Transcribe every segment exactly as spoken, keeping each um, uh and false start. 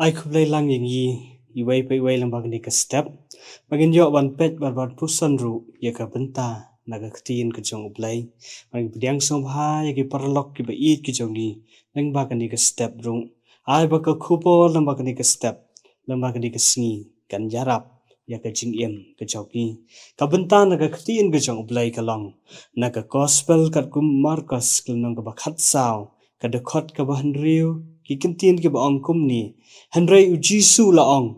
Ai khublei lang ïa ngi iwei pa iwei lyngba kane ka step ba ngin ïoh ban peit bad ban puson ruh ïa ka bynta na ka ktien ka jong U Blei. Ba ngin pdiang sngewbha ïa ki paralok kiba ïeit ki jong ngi lyngba kane ka step ruh. Ai ba ka khubor lyngba kane ka step, lyngba kane ka sngi kan ïarap ïa ka jingim ka jong ngi. Ka bynta na ka ktien ka jong U Blei ka long na ka gospel katkum Markos ka lynnong kaba khatsaw, ka dkhot kaba hynriew, ki kyntien kiba ong kumne: Hynrei U Jisu u la ong,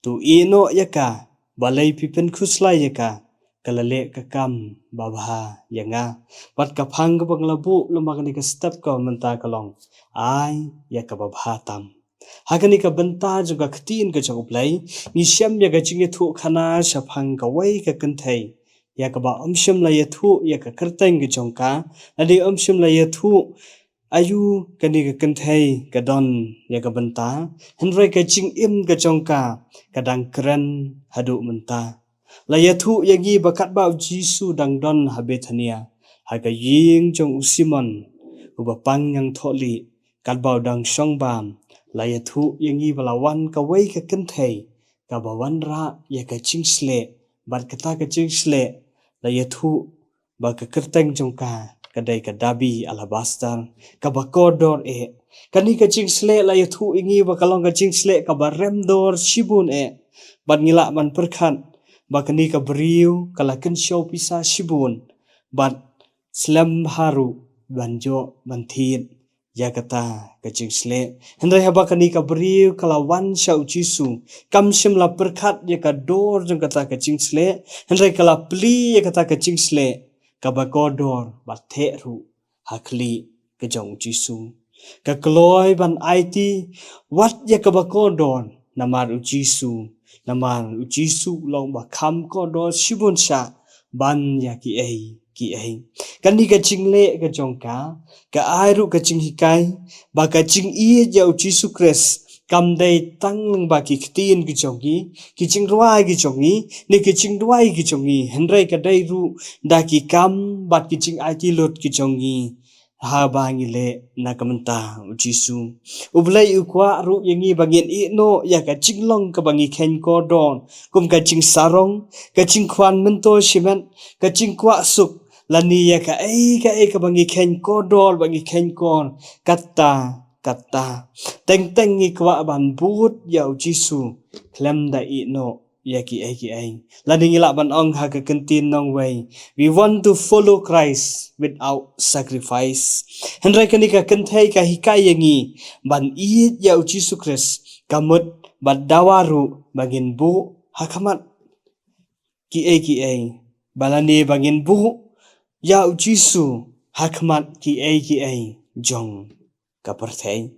to ïeh noh ïa ka, balei phi pynkhuslai ïa ka? Ka la leh ka kam babha ïa nga. Bad ka phang kaba nga la buh lyngba kane ka step kaba mynta ka long: Ai ïa kaba bha tam. Ha kane ka bynta jong ka ktien ka jong U Blei, ngi shem ïa ka jingïathuhkhana shaphang kawei ka kynthei ïa kaba ym shym la ïathuh ïa ka kyrteng ka jong ka, lane ym shym la ïathuh aïu kane ka kynthei ka don ïa ka bynta, hynrei ka jingim ka jong ka ka dang kren haduh mynta. La ïathuh ïa ngi ba katba U Jisu u dang don ha Bethania, ha ka ïing jong u Simon uba pang ñiangthohlieh, katba u dang shong bam, la ïathuh ïa ngi ba la wan kawei ka kynthei kaba wanrah ïa ka jingsleh, bad kata ka jingsleh la ïathuh ba ka kyrteng jong ka ka dei ka dabi alabastar kaba kordor eh. Kane ka jingsleh la ïathuh ïa ngi ba ka long ka jingsleh kaba rem dor shibun eh. Bad ngi lah ban pyrkhat ba kane ka briew ka la kynshew pisa shibun, bad slem bha ruh ban ïoh ban thied ïa kata ka jingsleh. Hynrei haba kane ka briew ka la wan sha U Jisu, kam shym la pyrkhat ïa ka dor jong kata ka jingsleh, hynrei ka la plie ïa kata ka jingsleh kaba kordor bad theh ruh ha khlieh ka jong U Jisu. Ka kloi ban aiti wat ïa kaba kordor namar U Jisu, namar U Jisu u long ba kham kordor shibun shah ban ïa kiei kiei. Kane ka jingleh ka jong ka ka ai ruh ka jinghikai ba ka jingïeit ïa U Jisu Khrist kam dei tang lyngba ki ktien ki jong ngi, ki jingrwai ki jong ngi, ne ki jingduwai ki jong ngi, hynrei ka dei ruh da ki kam bad ki jingaiti lut ki jong ngi haba ngi leh na ka bynta U Jisu. U Blei u kwah ruh ïa ngi ba ngin ïeh noh ïa ka jinglong kaba ngi kheiñ kordor, kum ka jingsarong, ka jingkhwan myntoi shimet, ka jingkwah suk, lane ïa kaei kaei kaba ngi kheiñ kordor, ba ngi kheiñ kor katta katta. Teng teng ngi kwah ban bud ïa U Jisu khlem da ïeh noh ïa kiei kiei. Lane ngi lah ban ong ha ka kyntien nongwei, we want to follow Christ without sacrifice. Hynrei kane ka kynthei ka hikai ïa ngi ban ïeit ïa U Jisu Khrist ka mut bad dawa ruh ba ngin buh ha khmat kiei kiei, ba lane ba ngin buh ïa U Jisu ha khmat kiei kiei jong ka pyrthei.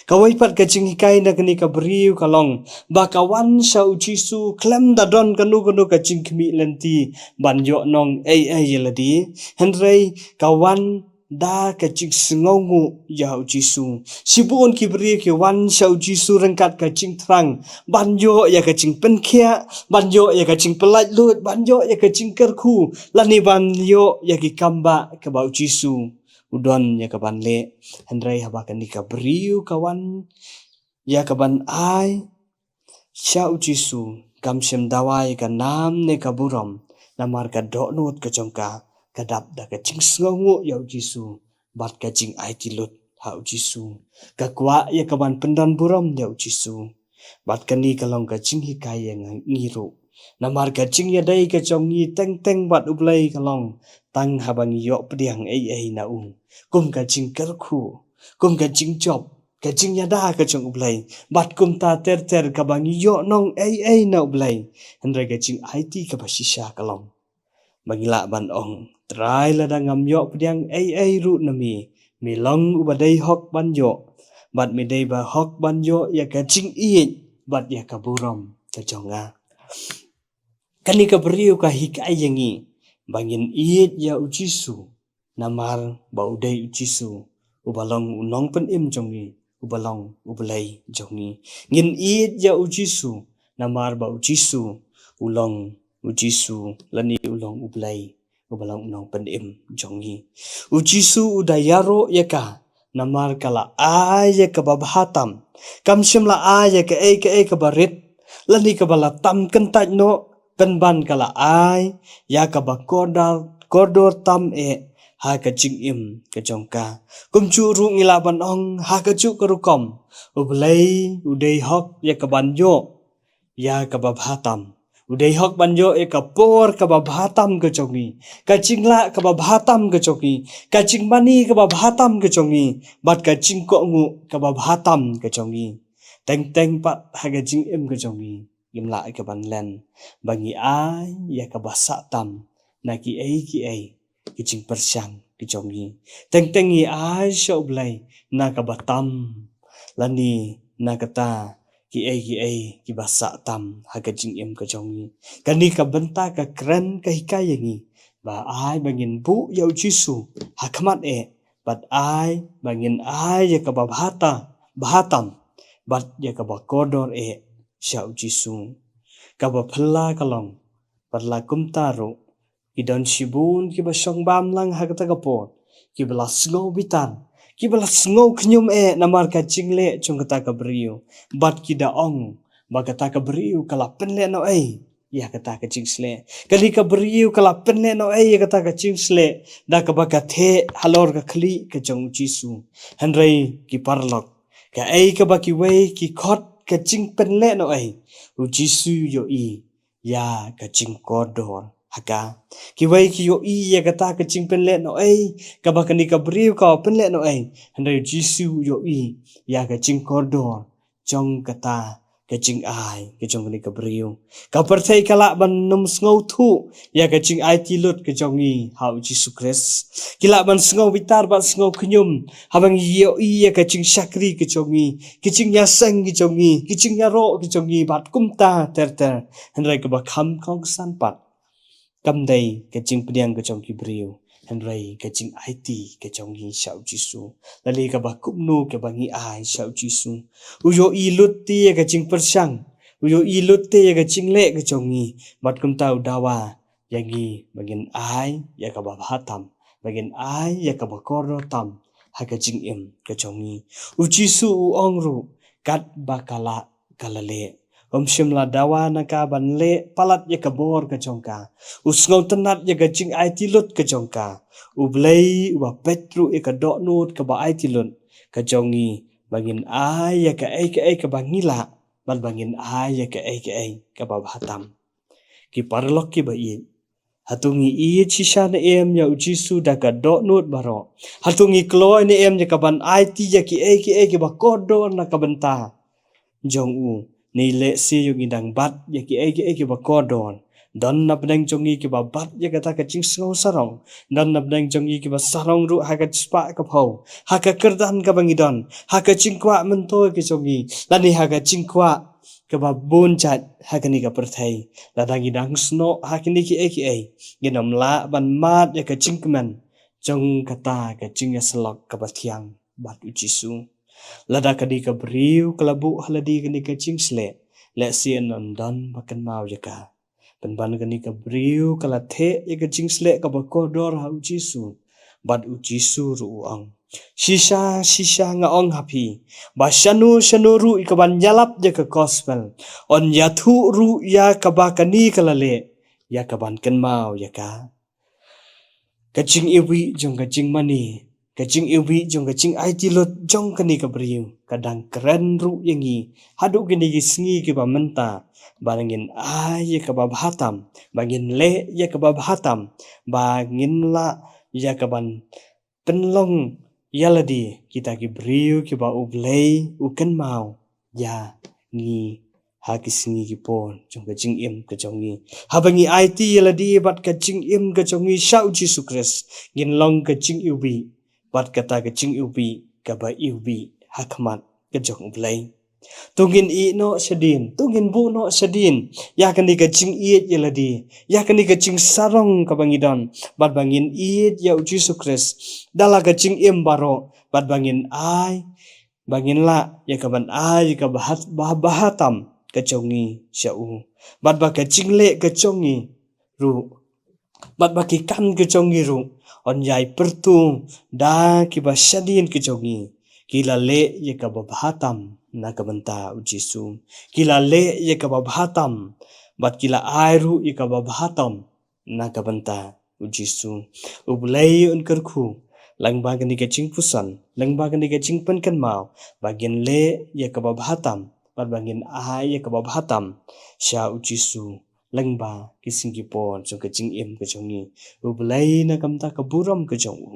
Kawei pat ka jinghikai na kane ka briew ka long ba ka wan sha U Jisu khlem da don kano kano ka jingkhmih lynti ban ïoh nong ei ei ïa lade, hynrei ka wan da ka jingsngewnguh ïa U Jisu. Shibun ki briew ki wan sha U Jisu ryngkat ka jingthrang ban ïoh ïa ka jingpynkhiah, ban ïoh ïa ka jingpyllait luid, ban ïoh ïa ka jingkyrkhu, lane ban ïoh ïa ki kambah kaba U Jisu u don ïa ka ban leh. Hynrei haba kane ka briew ka wan ïa ka ban ai sha U Jisu, kam shym dawa ïa ka nam ne ka burom, namar ka dohnud ka jong ka ka dap da ka jingsngewnguh ïa U Jisu bad ka jingaiti lut ha U Jisu. Ka kwah ïa ka ban pyndon burom ïa U Jisu. Bad kane ka long ka jinghikai ïa ngi ruh, namar ka jingïadei ka jong ngi teng teng bad U Blei ka long tang haba ngi ïoh pdiang ei ei na u, kum ka jingkyrkhu, kum ka jingjop, ka jingïada ka jong U Blei, bad kumta ter ter kaba ngi ïoh nong ei ei na U Blei. Hynrei ka jingaiti kaba shisha ka long ba ngi lah ban ong, Trai, lada ngam ïoh pdiang ei ei ruh na me, me long uba dei hok ban ïoh, bad me dei ba hok ban ïoh ïa ka jingïeit bad ïa ka burom ka jong nga. Kane ka briew ka hikai ïa ngi ba ngin ïeit ïa U Jisu, namar ba u dei U Jisu uba long U Nongpynim jong ngi, uba long U Blei jong ngi. Ngin ïeit ïa U Jisu namar ba U Jisu u long U Jisu, lane u long U Blei uba long U Nongpynim jong ngi. U Jisu u da ïaroh ïa ka namar ka la ai ïa kaba bha tam. Kam shym la ai ïa kaei kaei kaba rit lane kaba la tam kyntait noh, pynban ka la ai ïa kaba kordor, kordor tam eh ha ka jingim ka jong ka. Kumjuh ruh ngi lah ban ong ha kajuh ka rukom, U Blei u dei hok ïa ka ban ïoh ïa kaba bha tam. U dei hok ban ïoh ïa ka por kaba bha tam ka jong ngi, ka jinglah kaba bha tam ka jong ngi, ka jingmane kaba bha tam ka jong ngi, bad ka jingkohnguh kaba bha tam ka jong ngi. Teng teng pat ha ka jingim ka jong ngi, ngim lah ïa ka ban len ba ngi ai ïa kaba sah tam na kiei kiei ki jingpyrshang ki jong ngi. Teng teng ngi ai sha U Blei na kaba tam lane na kata kiei kiei kiba sah tam ha ka jingim ka jong ngi. Kane ka bynta ka kren ka hikai ïa ngi ba ai ba ngin buh ïa U Jisu ha khmat eh, bad ai ba ngin ai ïa kaba bha ta, bha tam, bad ïa kaba kordor eh sha U Jisu. Kaba phylla ka long, bad la kumta ruh, ki don shibun kiba shong bam lang ha kata ka por, kiba la sngew bitar, kiba la sngew khñium eh namar ka jingleh jong kata ka briew, bad ki da ong ba kata ka briew ka la pynleh noh ei ïa kata ka jingsleh. Kane ka briew ka la pynleh noh ei ïa kata ka jingsleh da kaba ka theh halor ka khlieh ka jong U Jisu. Hynrei ki paralok, kaei kaba kiwei ki khot ka jingpynleh noh ei, U Jisu u ïohi ïa ka jingkordor ha ka. Kiwei ki ïohi ïa kata ka jingpynleh noh ei kaba kane ka briew ka pynleh noh ei, hynrei U Jisu u ïohi ïa ka jingkordor jong kata ka jingai ka jong kane ka briew. Ka pyrthei ka lah ban ym sngewthuh ïa ka jingaiti lut ka jong ngi ha U Jisu Khrist. Ki lah ban sngew bitar bad sngew khñium haba ngi ïohi ïa ka jingshakri ka jong ngi, ki jingïaseng ki jong ngi, ki jingïaroh ki jong ngi bad kumta ter ter. Hynrei kaba kham kongsan pat, kam dei ka jingpdiang ka jong ki briew, hynrei ka jingaiti ka jong ngi sha U Jisu. Lane kaba kumno kaba ngi ai sha U Jisu. U ïohi lut te ïa ka jingpyrshang, u ïohi lut te ïa ka jingleh ka jong ngi, bad kumta u dawa ïa ngi ba ngin ai ïa kaba bha tam, ba ngin ai ïa kaba kordor tam ha ka jingim ka jong ngi. U Jisu u ong ruh, katba ka lah ka la leh. Um shym la dawa na ka ban leh palat ïa ka bor ka jong ka. U sngewtynnat ïa ka jingaiti lut ka jong ka. U Blei uba peit ruh ïa ka dohnud kaba aiti lut ka jong ngi, ba ngin ai ïa kaei kaei kaba ngi lah, bad ba ngin ai ïa kaei kaei kaba bha tam. Ki paralok kiba ïeit, hato ngi ïeit shisha ne em ïa U Jisu da ka dohnud baroh? Hato ngi kloi ne em ïa ka ban aiti ïa kiei kiei kiba kordor na ka bynta jong u? Ne lehse ïoh ngi dang bat ïa kiei kiei kiba kordor. Don na pdeng jong ngi kiba bat ïa kata ka jingsngew sarong. Don na pdeng jong ngi kiba sarong ruh ha ka spah ka phew, ha ka kyrdan kaba ngi don, ha ka jingkwah myntoi ka jong ngi, lane ha ka jingkwah kaba bun jait ha kane ka pyrthei. Lada ngi dang snoh ha kine kiei kiei, ngin ym lah ban mad ïa ka jingkmen jong kata ka jingïasyllok kaba thiang bad U Jisu. Lada kane ka briew ka la buh ha lade kane ka jingsleh, lehse yn ym don ba kynmaw ïa ka. Pynban kane ka briew ka la theh ïa ka jingsleh kaba kordor ha U Jisu. Bad U Jisu ruh u ong, shisha shisha nga ong ha phi, ba shano shano ruh ïa kaban ïalap ïa ka gospel, yn ïathuh ruh ïa kaba kane ka la leh, ïa kaban kynmaw ïa ka. Ka jingiwbih jong ka jingmane, ka jingiwbih jong ka jingaiti lut jong kane ka briew ka dang kren ruh ïa ngi haduh kine ki sngi kiba mynta, ba ngin ai ïa kaba bha tam, ba ngin leh ïa kaba bha tam, ba ngin lah ïa kaban pynlong ïa lade kita ki briew kiba U Blei u kynmaw ïa ngi ha ki sngi ki por jong ka jingim ka jong ngi. Haba ngi aiti ïa lade bad ka jingim ka jong ngi sha U Jisu Khrist, ngin long ka jingiwbih, bad kata ka jingiwbih kaba iwbih ha khmat ka jong U Blei. To ngin ïeh noh shadien, to ngin buh noh shadien ïa kane ka jingïeit ïa lade, ïa kane ka jingsarong kaba ngi don, bad ba ngin ïeit ïa U Jisu Khrist da la ka jingim baroh, bad ba ngin ai, ba ngin lah ïa kaban ai ïa kaba bha, bha, bha tam ka jong ngi sha u, bad ba ka jingleh ka jong ngi ruh bad ba ki kam ki jong ngi ruh yn ïai pyrtu da kiba shadien ki jong ngi. Ki la leh ïa kaba bha tam na ka bynta u Jisu. Ki la leh ïa kaba bha tam bad ki la ai ruh ïa kaba bha tam na ka bynta u Jisu. U Blei un kyrkhu lyngba kane ka jingpuson, lyngba kane ka jingpynkynmaw ba ngin leh ïa kaba bha tam bad ba ngin ai ïa kaba bha tam sha u Jisu lyngba ki sngi ki por jong ka jingim ka jong ngi. U Blei na ka bynta ka burom ka jong u.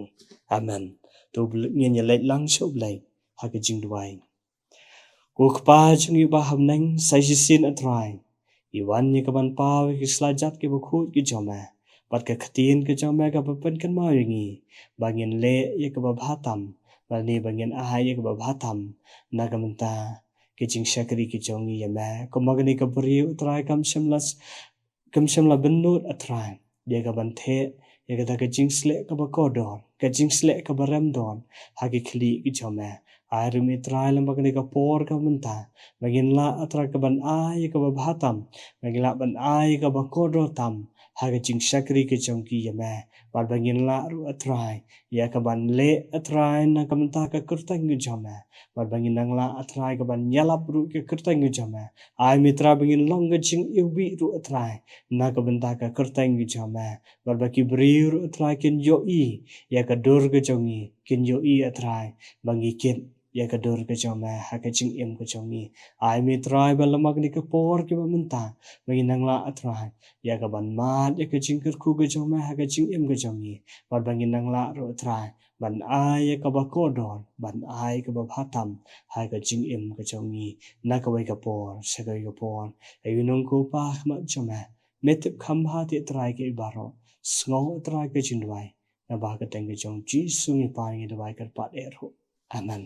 Amen. To ngin ïa leit lang sha u Blei ha ka jingduwai. Ko Kpa jong ngi ba ha bneng, sa shisien A Trai, ngi wan ïa ka ban paw ïa ki sla jait kiba khuid ki jong me bad ka ktien ka jong me kaba pynkynmaw ïa ngi ba ngin leh ïa kaba bha tam, bad ne ba ngin ai ïa kaba bha tam na ka bynta ki jingshakri ki jong ngi ïa me. Kumba kane ka briew A Trai kam shym la kam shym la bynnud A Trai ïa ka ban theh ïa kata ka jingsleh kaba kordor, ka jingsleh kaba remdor ha ki khlieh ki jong me. Ai ruh me A Trai lyngba kane ka por ka mynta ba ngin lah A Trai ka ban ai ïa kaba bha tam, ba ngin lah ban ai ïa kaba kordor tam ha ka jingshakri ki jong ki ïa me. Bad ba ngin lah ruh A Trai ïa ka ban leh A Trai na ka bynta ka kyrteng ka jong me. Bad ba ngin nang lah A Trai ka ban ïalap ruh ka kyrteng ka jong me. Ai me A Trai ba ngin long ka jingiwbih ruh A Trai na ka bynta ka kyrteng ka jong me. Bad ba ki briew ruh A Trai kin ïohi ïa ka dur ka jong ngi, kin ïohi A Trai ba ngi kit ïa ka dur ka jong me ha ka jingim ka jong ngi. Ai me A Trai ba lyngba kane ka por kiba mynta ba ngin nang lah A Trai ïa ka ban mad ïa ka jingkyrkhu ka jong me ha ka jingim ka jong ngi. Bad ba ngin nang lah ruh A Trai ban ai ïa kaba kordor, ban ai kaba bha tam ha ka jingim ka jong ngi na kawei ka por sha kawei ka por. Ai u nong ko Pa khmat jong me, me tip kham bha te A Trai kiei baroh. Sngew A Trai ka jingduwai, naba ka kyrteng ka jong Jisu ngi pan ngi duwai kyrpad eh ruh. Amen.